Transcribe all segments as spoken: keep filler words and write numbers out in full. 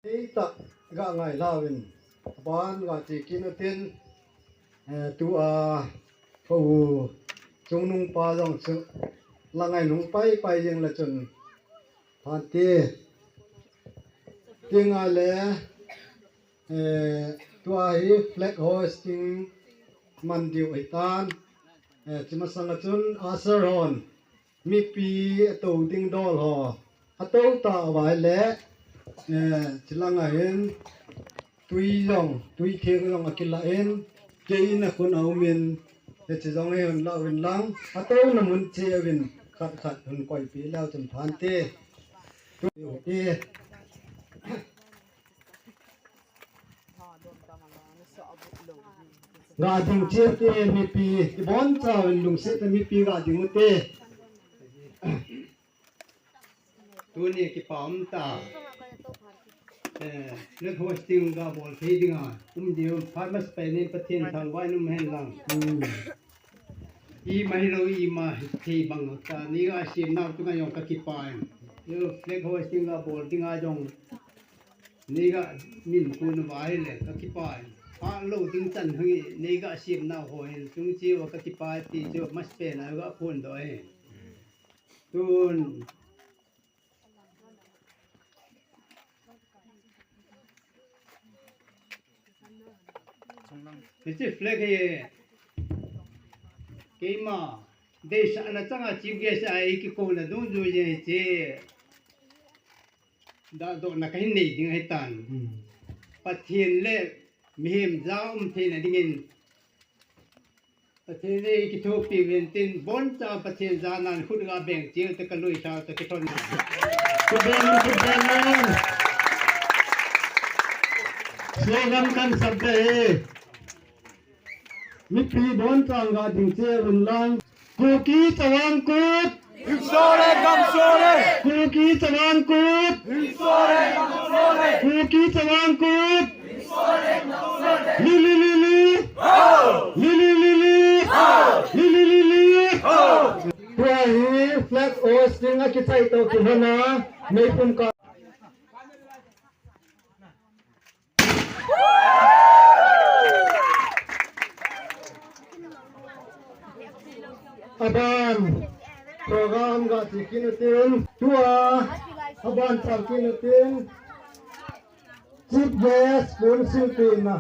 Ei tak ga ngai lauvin, aban ga ti kit utin, eh, tua, ko u, chungnung pa jong chu, la ngai nung pai pai jeng le chun, phan ti, ti nga le, eh, tua hi flag hoisting man diu ahi tan, eh, chi masang a chun, usher hon, mipi a to ding dol ho, a to ta a vai le, eh, chi lang a hin, tui jong, tui theng jong a kila in, kei in a khun a um in, eh, chi jong hi hun la uvin lang, a to na mun che uvin, khat khat hun koi pi leu chun phan ti. Tu, eh, Ga ding cheh te mipi, ibon chauvin lungset na mipi ga ding u te. Tuni kipa um ta. Eh, flag hoisting ga bol thei dinga. Um diu, phat masapen in Pathen thangvah in um hen lang. Hmm. Ima hilou, ima thei bang ta. Nei ga sem nau chunga jong ka kipah in. Yo, flag hoisting ga bol dinga jong. Nei ga min pun uva ahile, ka kipah in. Pha lou ding chan hung hi, nei ga sem nau ho hin, chung cheh uva ka kipah ti chu, masapen a ga phondoh e. Tun. Hiche flag hi, keima, deisahna changa chief guest a ei kikouna dungjui jeng hiche. Dahdohna kahin nei ding ahi tan. Hmm. Pathen le mihem ja um theina dingin. Pathen le kithopi uvin tin, boncha Pathen ja nan khut ga beng cheh u te ka lui sa te kithon. Khut beng in, khut beng in. Slogan kan sap de. Mipi boncha ga ding cheh un lang. Kuki Chawang Kut. Himso le gamso le. Kuki Chawang Kut. Himso le gamso le. Kuki Chawang Kut. Himso le gamso le. Li, li, li, li. Ho! Li, li, li, li. Ho! Li, li, li, li. Ho! Tua hi flag hoisting a kichai to kilhon a, meipum ka. Aban program ga ti kit utin, tua, aban chang kit utin, chief guest pun silpina.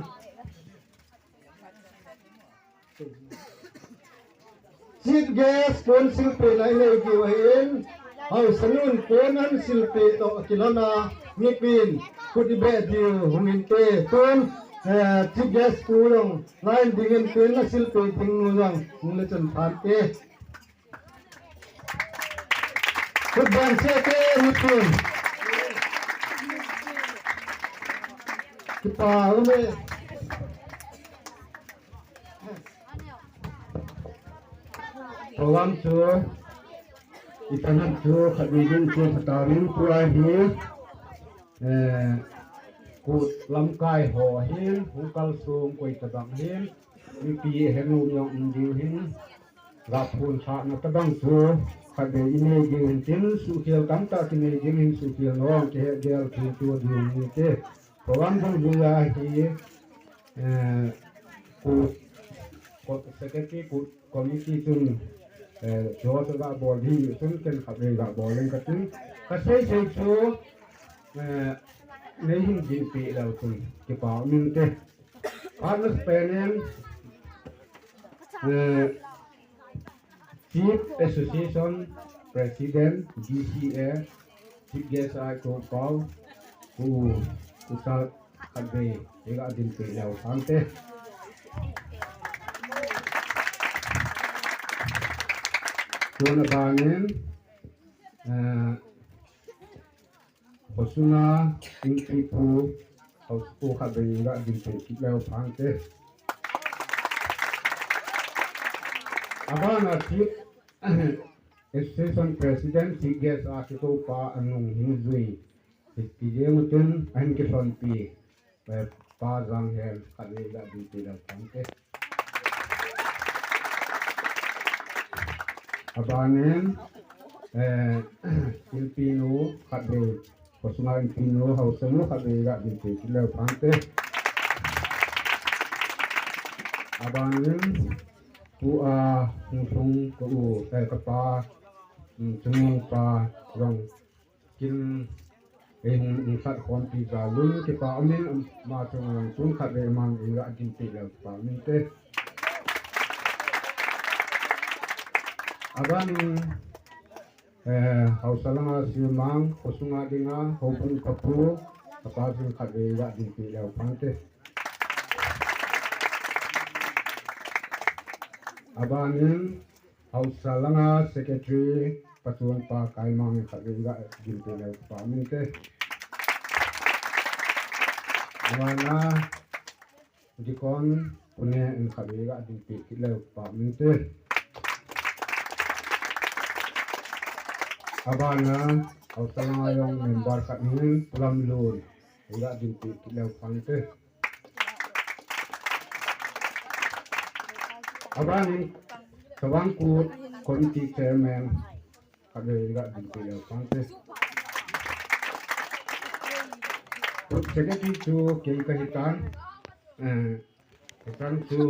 Chief guest pun silpina inei diu ahin, hausa nun pun an silpi toh kilhon a, mipin khut ibeh diu hung inte. Tun, eh, chief guest pu jong line ding in, tun a silpi ding nu jong hung le chun phan te. Khut beng cheh te, mipin. Kipa ume. Program chu, i panhan chu, khatvei ding chu, khatah in tua hi, eh, kut lamkai ho hin, hung kalsong koi tabang hin, mipi henu jong um diu hin, ga phun thahna tabang chu, khatvei inei diu hin tin, suhkhel tamtah kinei ding hin, suhkhel nong, kihe gel, thu tu diu hin te. Program dungjui a hi, eh, kut, kut secretary, kut committee chun, eh, jo chu ga bol ding chun ken khatvei ga bol leng katin. Kasei sei chu, eh, nei hin ding pi leu chun kipa um inte. Phat masapen in, eh, Chief Association President, D C A, Chief Guest a kou pau, ku, ku sal khatvei, ei ga ding pe leu phante. Tuna ban in, eh, Khosunga Ingpipu, Khosupu khatvei ga ding pe kit leu phante. Abana Chief Association President, Chief Guest a kikou pa Anung Hingjui. Hiti jeng utin ahin kilhonpi. Pa Janghen khatvei ga ding pe leu phante. Abanin, eh, Silpinu khatvei Khosunga inpinu, haosanu khatvei ga dinpi kit leu phante. Abanin, tua hung lhung ka u, eh, kapa, um, chungnung pa, jong kin, ei hung, hung sat khompi jal un, kipa umin, ama chunga jong tun khatvei aman ei ga dinpi leu kipa umin te. Abanin, Eh, haosa langa Silmang, khosunga dinga, houbung kapu, kapa jing khatvei ga dinpi leu phante. Abanin, haosa langa secretary, pachun pa Kaimang khatvei ga dinpi leu phante. Abana, Deacon, Pune in khatvei ga dinpi kit leu phante. Abana, haosa langa jong member khat in Pu Lamlun, ei ga dinpi kit leu phante. Abanin, Chavang Kut Committee Chairman, khatvei ga dinpi leu phante. Secretary chu kei kahi tan, eh, Kei tan chu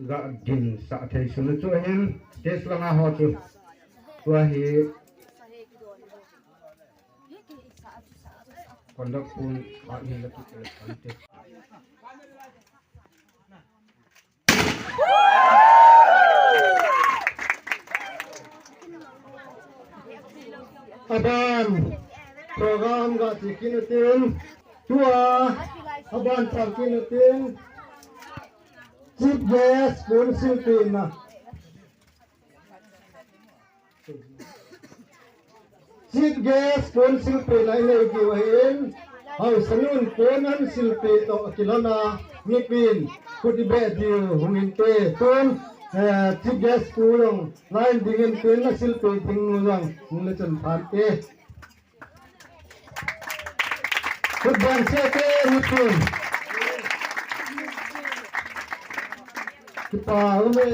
ga dinsah thei sun chu hin, stage langa ho chu. Tua hi conduct pun, ah, ni la tu, eh, kan te. Aban program ga ti kit in tin, tua aban program kit in tin, Chief Guest pun silpina. Chief Guest pun silpina inei diu ahin, haosanun pun an silpi toh kilhona mipin khut ibeh diu hung inte. Tun, eh, Chief Guest pu jong line dingin tin, asilpi ding nu jong hung le chun phante. Khut beng sese mipin. Kipa ume.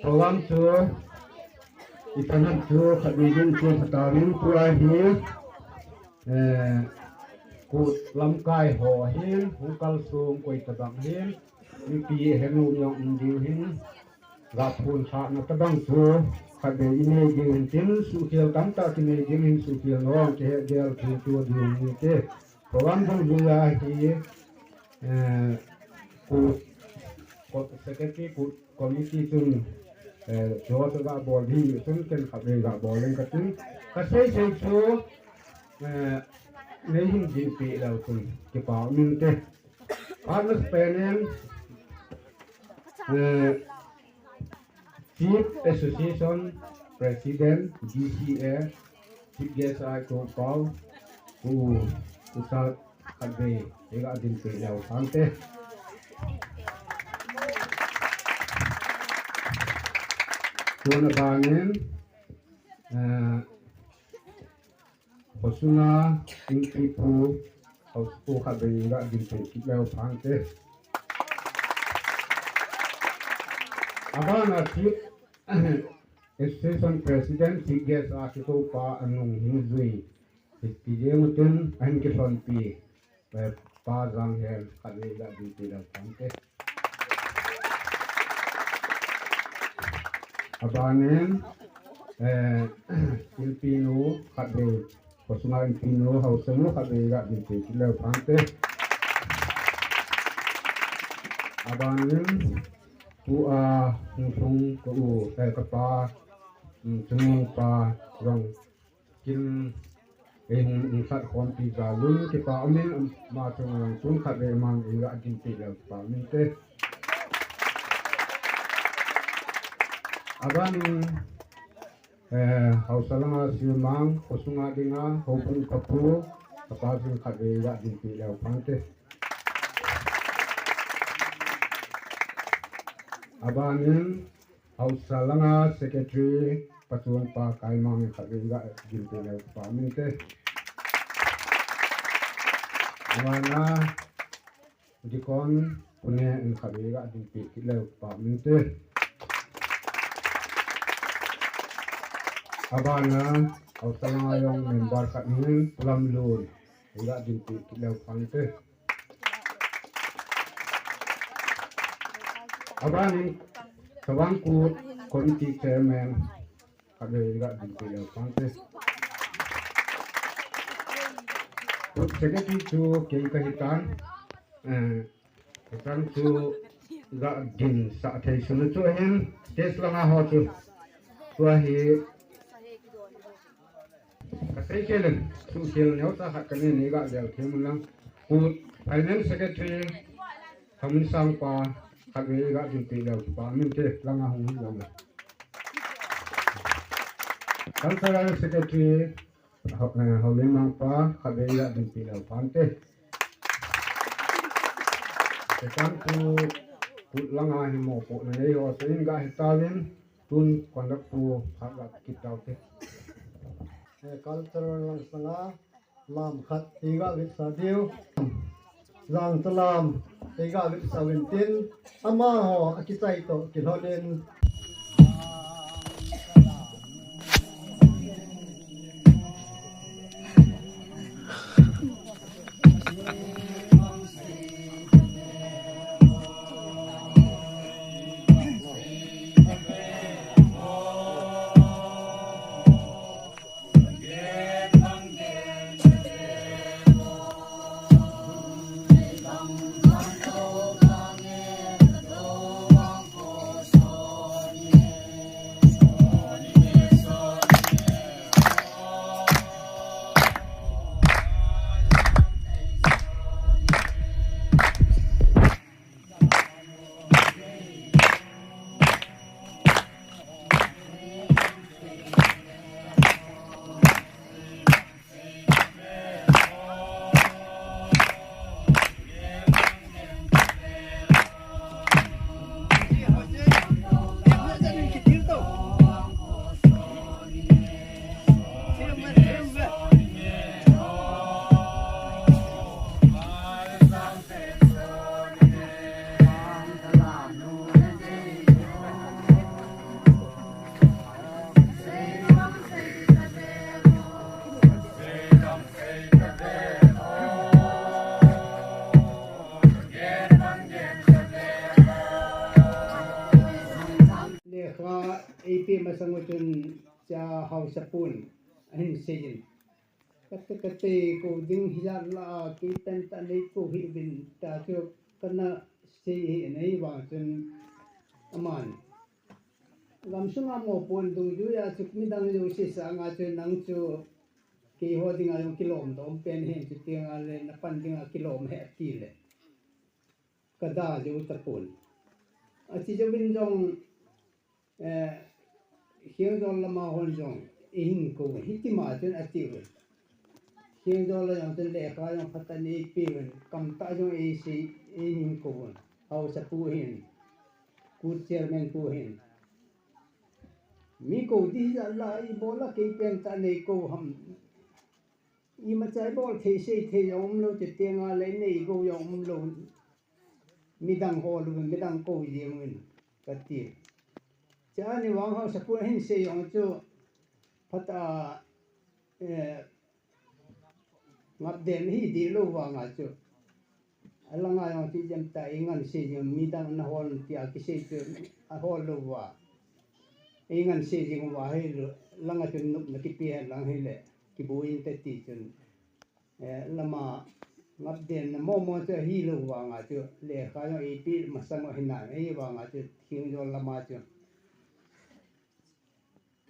Program chu i thanom chu khatvei ding chu khatah in tua hi, eh, Kut lamkai ho hin, hung kalsong koi tabang hin, mipi henu jong um diu hin, ga phun thahna tabang chu khatvei inei diu hin tin, suhkhel tamtah kinei diu hin, suhkhel jong kihe gel thei tua diu hin te. Program dungjuia hi, eh, Kut, Kut secretary, Kut committee chun, eh, chu chu ga bol ding chun ken khatvei ga bol leng katin. Kasei sei chu, eh, nei hin dinpi leu chun kipa umin te. Partners pen in, eh, Chief Association President, D C A, Chief Guest a kitoh pau, Pu, Pu Sal khatvei, ei ga dinpi leu phante. Tun abanin, eh, Khosunga Ingpipu, haosapu khatvei ga dinpi kit leu phante. Abana Chief Association President, Chief Guest a kitoh pa Anung Hingjui. Hiti jeng utin, ahin kilhonpi. Eh, Pa Janghen khatvei ga dinpi leu phante. Abanin, eh, inpinu khatvei, khosunga inpinu, haosanu khatvei ga dinpi kit leu phante. Abanin, tua hung lhung ka u, eh, kapa, um, chungnung pa, jong kin, ei hung, hung sat khompi jal un, kipa umin, ama chunga jong tun khatvei aman ei ga dinpi leu kipa umin te. Abanin, eh, haosa langa Silmang, khosunga dinga, houbung kapu, kapa jing khatvei ga dinpi leu phante. Abanin, haosa langa secretary, pachun pa Kaimang khatvei ga dinpi leu kipa umin te. Abana, Deacon, Pune in khatvei ga dinpi kit leu kipa umin te. Abana, Haosa langa jong member khat hin, Pu Lamlun, iga dinpi kit leu phante. Abanin, Chavang Kut Committee Chairman, khatvei iga dinpi leu phante. Kut Secretary chu kei kahitan, eh, Kachang chu ga ginsah thei suna chu ahin, stage langa ho chu. Tua hi kasei khel in, suhkhel neocha khat kanei nei ga lel thei mun lang. Kut Finance Secretary, Thamunsang pa, khatvei ga dinpi leu pa, min te langa hung hi langa. Cultural Secretary, Ho-, eh, Holimang pa, khatvei ga dinpi leu phante. Kachang chu, Kut langa hi mopohna nei ho, so in ga hitauvin, tun conduct pu, khat ga kit taute. Eh, cultural lang sanga, lam khat, iga vetsah diu. Jangchalam, iga vetsah uvin tin, amaho, akichai toh, kilhonin. Lekha eipeh masang u chun cha haosapun ahin seiyin. Kate kate kou ding hijat la a, kei pen tah nei kou hih uvin tia chu kana sei hi, ahivang chun aman gamsunga mopohna dungjuiya chu midang jouse sanga chu nang chu keiho dinga jong kilom dom pen hen, chutenga le napan dinga kilom hen atile kada jou tapon. Achi jouvin jong, eh, Khengjol lama hon jong eihin kou, hitima chun atiuvin. Khengjol la jong chun lekha jong phatah in eipeuvin, kamtah jong eisei, eihin kouvin. Haosapu hin, Kut Chairman pu hin. Mi kou ding hijat la, ibola kei pen tah nei kou ham. Imacha ibol thei sei thei jong umlou, chutenga le nei kou jong umlou. Midang hol uvin, midang kou jeng uvin, kati. Chua ni vang haosapu ahin sei jong chu phatah a, eh, ngapden hi dih lou vanga chu. Alanga jong chu ijemtia eingansei jing, midang nahol tia kisei chu ahol lou va. Eingansei jing uva hilou, langa chun nopna kipe henlang hile, kibu inte ti chun. Eh, lama ngapden na momo chu ahilou vanga chu, lekha jong eipeh masang u ahinan, ahivanga chu Khengjol lama chu.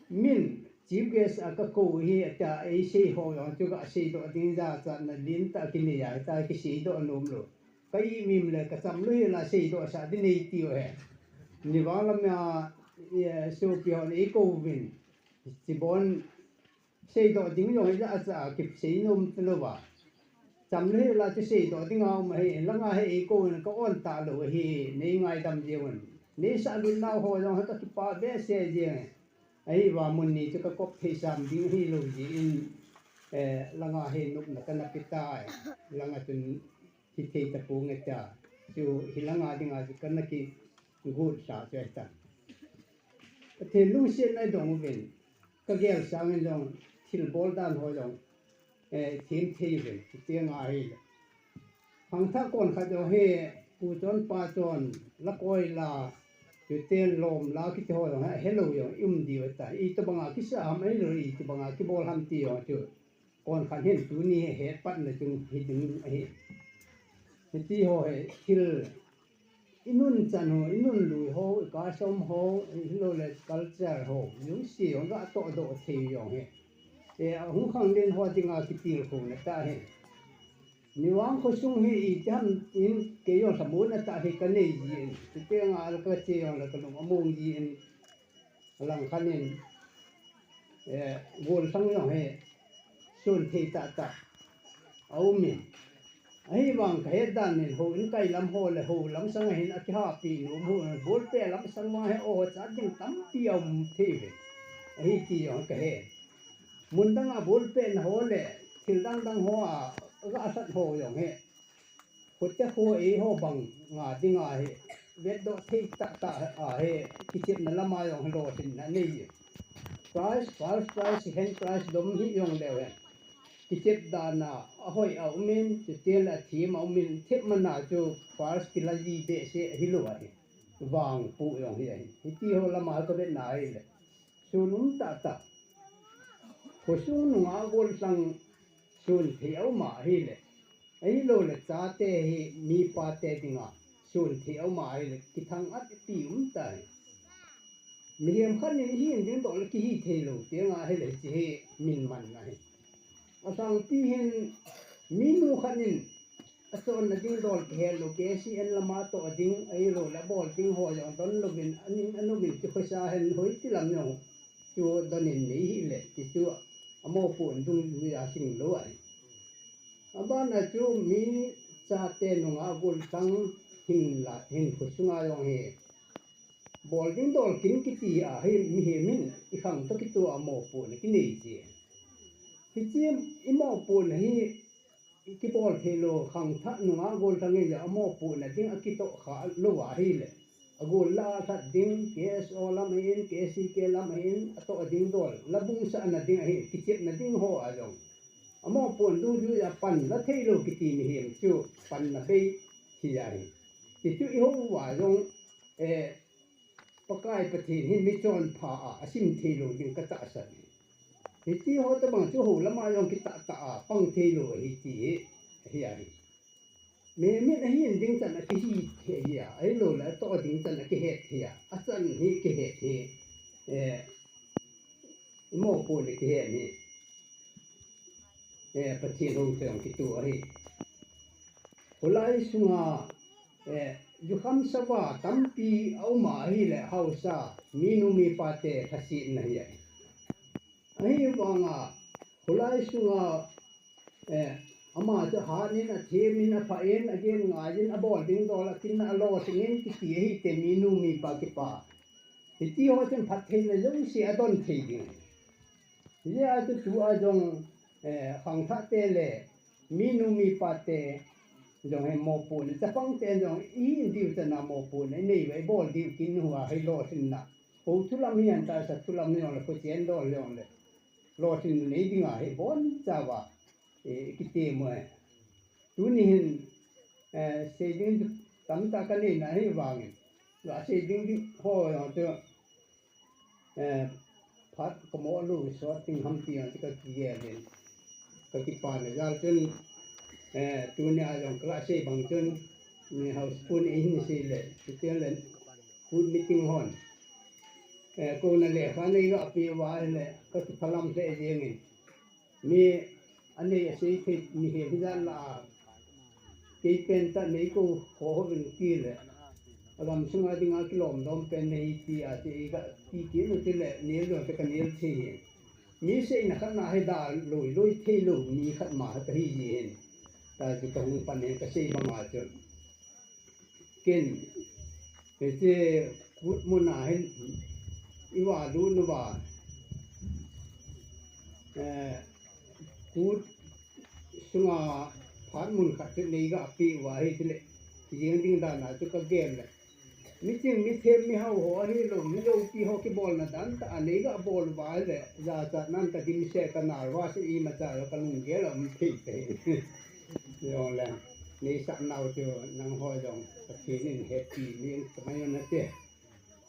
Min, chief guest a kakou hi, atia eisei ho jong chu kaseidoh ding jachatna lentah kinei a, hitia kiseidoh nomlou. Ka imim le kacham lou hela seidohsah ding nei tiu ahi. Ni vang lama, eh, sopi hon eikouvin. Chibon seidoh ding jong hijat a kisei nom talouva. Cham lou hela chu seidoh dinga um ahi, langa hi eikouvin ka on talou ahi, nei ngaidam jeng un. Neisah lut nau ho jong hi kakipah behseh jeng. Ahivang mun ni chu kakop thei sam ding hilou jeh in, eh, langa hi nopna kana pe tai. Langa chun hithei taponge tia. Chu hilanga dinga chu kana kigotsa chu ahitan. Pathen lungsetna idong uvin. kagel sangin jong thilbol dan ho jong, eh, them thei uvin, chuteng ahi. Khangthah kon khat jong hi, pu chon, pa chon, la koi la, chuteng lom la kiti ho jong hi, helou jong, i um diu ta, itobanga kisa ham, ahilou, itobanga kibol ham ti jong chu. Kon khat hin tuni hi het patna chung hi ding ahi. Hiti ho hi thil i nunchan ho, i nunlui ho, i custom ho, i hilou le culture ho, jong si jong ga toh doh thei jong hi. E, a hung khanglen ho dinga kitilkhouna ta hi. Nivang khosung hi i tiam in kei jong lhamonna ta hi ka nei jin. Chuteng a la ka che jong la ka lung among jin. Alang khat in, eh, golsang jong hi, sun thei tahtah a um in. Ahivang ka het dan in, houin kai lam ho le hou lam sang a hin a kihapi nom ho, ball pet lam sang vang hi, o, chat ding tampi a um thei ve. Ahi ti jong ka he. Mun dang a ball pet na ho le, thil dang dang ho a, ga sat ho jong hi. Khut te khu ei ho bang nga ding ahi. Vetdoh thei tahtah ahi. Kichepna lama jong hi lolhinna nei. Prize, first prize, second prize dom hi jong leu hen. Kichep dan a, ahoi a um in, chuteng le athim a um in, thep mana chu first kila ji behseh hilou ahi. Vangpu jong hi ahi. Hiti ho lama ka vetna ahi le. Sun um tahtah. Khosung nunga golsang sun thei a um ahi le. Ahilou le chate hi mipa te dinga sun thei a um ahi le kithang at pi um ta hi. Mihem khat in hi in ding doh le kihi thei lou ti anga hi le chi hi min man na hi. Asangpi hin minu khat in achonna ding dol kihe lou, K C N lama toh ding, ahilou le bol ding ho jong don louvin, aning anung in ti khosa hen hoi ti lam jong chu don in nei hi le, ti chu amopohna dungjuia hing lou ahi. Abana chu mi chate nunga golsang hin la, hin khosunga jong hi. Bol ding dol kin kiti a hi mihem in i khang toh kitoh a mopohna kinei ji. Hichi i mopohna hi i kibol thei lou khangthah nunga golsang in a mopohna ding a kitoh kha lou ahi le. A gol la a that ding, K S O lam ahin, K C K lam ahin, a toh ding dol, la bung sa na ding ahin, kichepna ding ho a jong. A mopohna dungjuia pan la thei lou kiti mihem chu pan na bei hi ahi. Ti chu i hou uva jong, eh, Pakai Pathen hin michonpha a, asim thei lou ding ka tahsan hi. Hiti ho tabang chu hou lama jong kitah tah a, pang thei lou ahi ti hi, ahi ahi. Mihem in ahi in ding chan a kihi thei hi a, ahilou le atoh ding chan a kihet hi a, achan hi kihet hi, eh, i mopohna kihet hi. Eh, Pathen hou teng kitoh ahi. Kholai sunga, eh, jukham sava tampi a um ahi le haosa, minu mipa te lhasetna hi ahi. Ahivanga, kholai sunga, eh, ama chu ahat in, athem in, aphah in, agen ngai in, abol ding dol, akin a lolhing in, kiti ahi te minu mipa kipa. Hiti ho chun phattheina jouse adon thei ding. Hijeh a chu tua jong, eh, khangthah te le, minu mipa te, jong hi mopohna, chapang te jong, i in diu chana mopohna, i nei uva, i bol diu kin uva, hi lolhinna. Hou thu lam hi an tahsa thu lam hi jong le, khochen dol hi jong le. Lolhinna nei dinga hi bonchauva, eh, kiti mo e. Tuni hin, eh, sei ding tamtah ka neina hi vangin. Ga sei ding ding ho jong chu, eh, phat ka mo lou sot ding ham ti jong chu ka kigel in. Ka kipana jal chun, eh, tuni a jong ka la sei bang chun, ni house pun ei hin sei le, chuteng le, food meeting hon. Eh, kouna lekha nei ga pe uva le, ka kiphalam le jeng in. Mi anei asei thei, mihem hijat la a. Kei pen tah nei kou kho hovin ti le. Alam sunga dinga kilom dom pen nei ti a ti i ga ti kit u ti le, nel dom te ka nel thei hi. Mi seina khat na hi da loi loi thei lou, mi khat ma ka hi ji hin. Ta chu ka hung pan hin ka sei banga chu. Ken, hiche kut muna hin, i va lut uva, eh, kut sunga phat mun khat chu nei ga pe uva hi ti le, jing ding dan a chu ka gel le. Mi ching, mi them, mi hao ho ahilou, mi loupi ho Kibolna dan tah a nei gabol uva le, jachat nan kadimset kanal uva chu imacha jong kalunggel a um thei thei. Jongle, nei sah nau chu nangho jong Pathen in hepi in kamai un ate.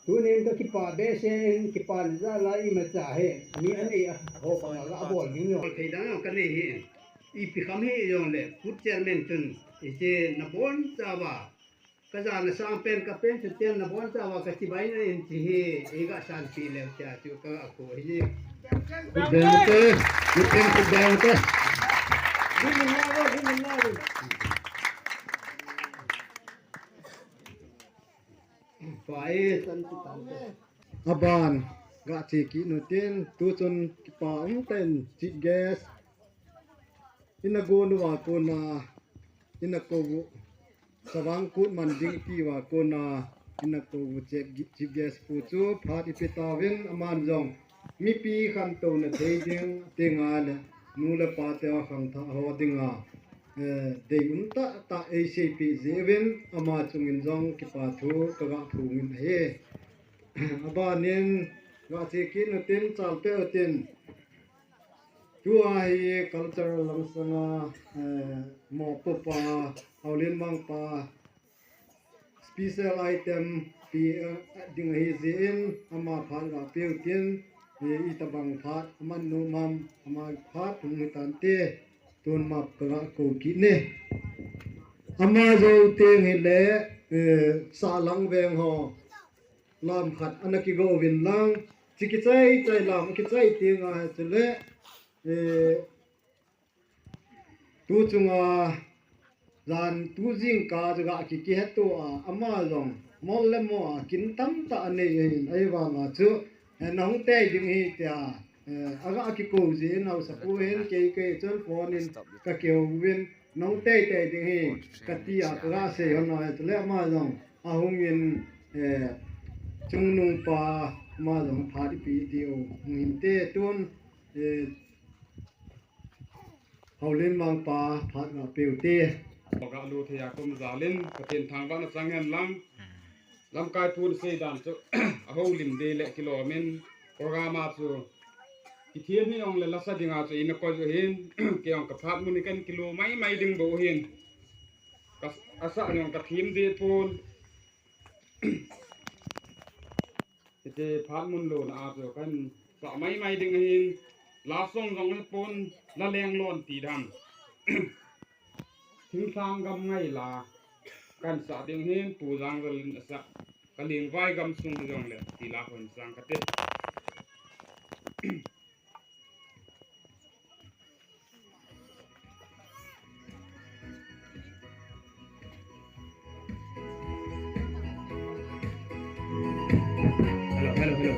Tunin kakipah behseh in, kipana jal a imacha hi mi anei a ho banga gabol ding jong thei dan jong kanei hi. Ipi kham hijongle, Food Chairman chun hiche nabonchauva, kajana sangpen kapen chu chen nabonchauva kachibai na in ti hi, eiga sanpeh leu tia chu kaga ko hi. Khut beng te, khut beng, khut beng te. Aban, gache kit utin, tuchun kipa umtah in Chief Guest, ina gon uva kona, ina kou u, Savang kut man ding tiuva kona, ina kou u Chief Guest pu chu phat ipe tauvin, aman jong mipi khantouna thei ding, tenga le nu le pa te akhangthah ho dinga, eh, deium tahtah eiseipeh jeh uvin, ama chungin jong kipa thu kaga phongin ahi. Abanin, gache kit utin, chalpeh utin. Tua hi cultural langsanga, eh, mopopa, Haolenmang pa, special item pe, eh, ding ahi jeh in, ama phat gapeh utin, eh, itobang phat aman nom ham, ama phat hung hitante, tun map kaga kou kit e. Ama jou teng hile, eh, Sahlang veng ho lam khat ana kigo uvin lang, chi kichai chai lam kichai tenga chule, eh, tuchunga jan tu jingkah chu ga ki, kihetto a, ama jong mol le mo a kin tamtah anei ahin, ahivanga chu, eh, nahung tei ding hi tia, eh, aga kikou jeh in, haosapu hin kei, kei chun phone in kakou uvin, nahung tei tei ding hi katia, kaga sei hon a, chule ama jong ahungin, eh, chungnungpa, ama jong phat ipe diu hung hinte, tun, eh, Haolenmang pa phat gapeh ute. Galut thei a kum jalin, Pathen thangvahna chang hen lang. Lamkai pun seidan chu ahoulim ding le kilom in, program a chu kithem hijongle lasa dinga chu ina koi u ahin, kei jong kaphat mun hi kan kilom maimai ding bou ahin. Ka, asa jong kathem deh pon. Hiti phat mun lona a chu kan sah maimai ding ahin, la song jong hipon, la lenglon ti dan. Thinglhang gam ngai la kan sah ding ahin, Pu Jangjal in asah. Ka lengvai gamsung hijongle ti la hon sang kate. Hello, hello, hello.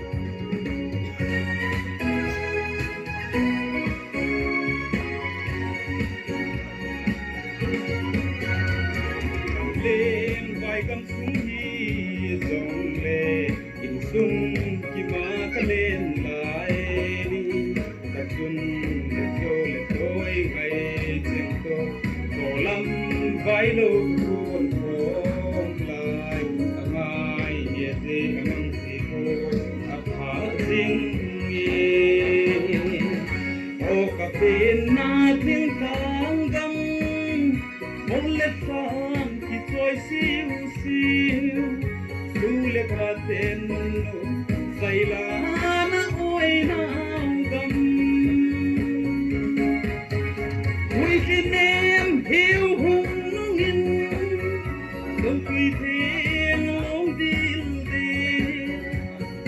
Lengvai gamsung hijongle, insung kima kalen lai ni. Kachun le cho le toi ngai cheng to, to lam vai lo kuon kuon lai. Angai ye te anang te ko, atha jing ye. O kapen na Thinglhang gam, mol le phan kichoi siu siu. Su le pa ten nu, sailana oina gam. Ui kinem hiu hung nungin, songtui theng long dil dil.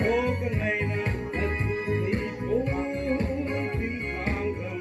O kangaina, athu thei po, Thinglhang gam.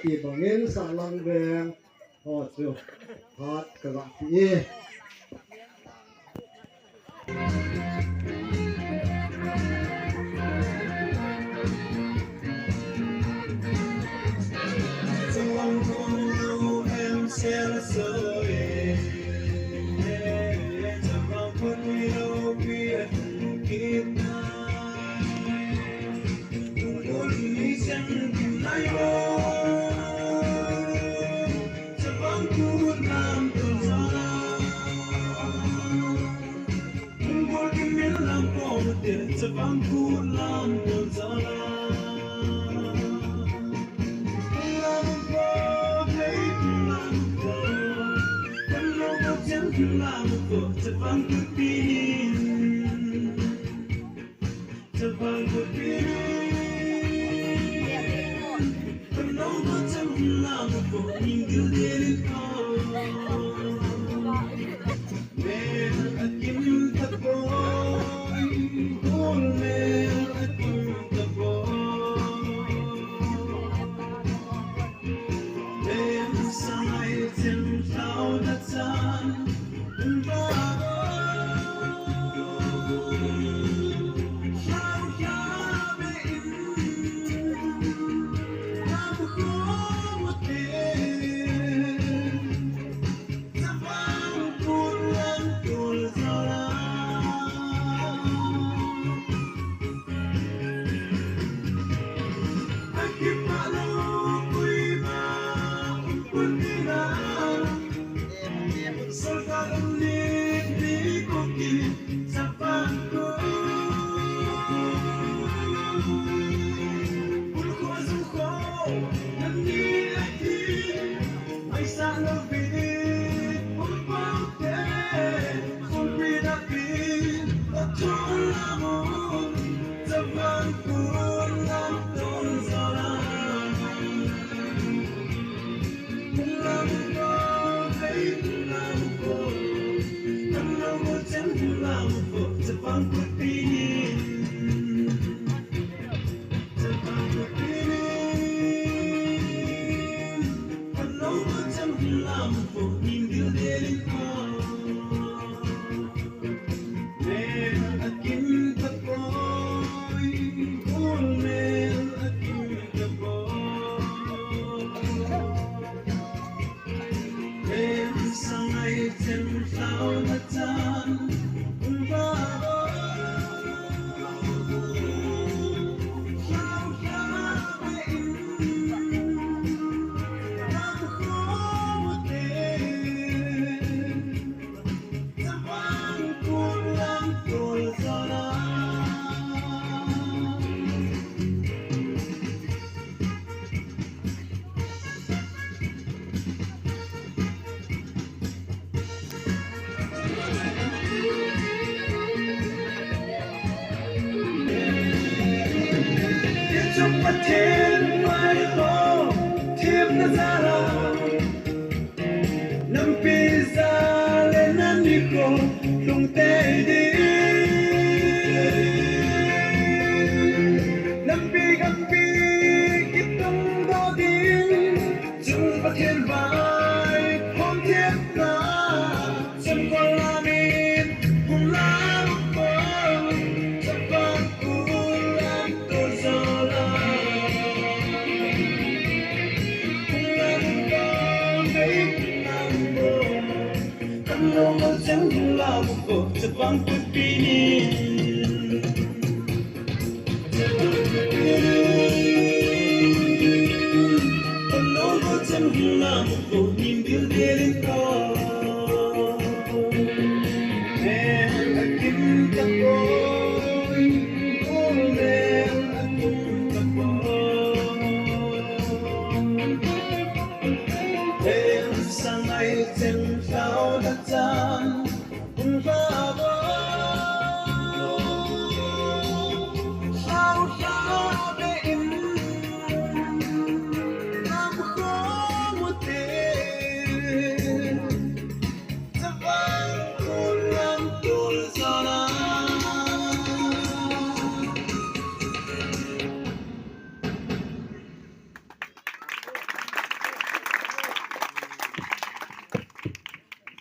Ti bangin Sahlang veng ho chu hat ka ga pi e.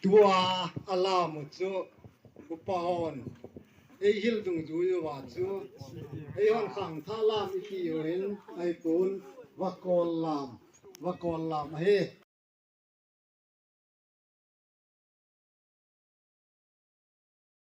Tua alam u chu upa hon eihil dungjui uva chu eihon khangthah lam iti u hin ahipon vakol lam, vakol lam ahi.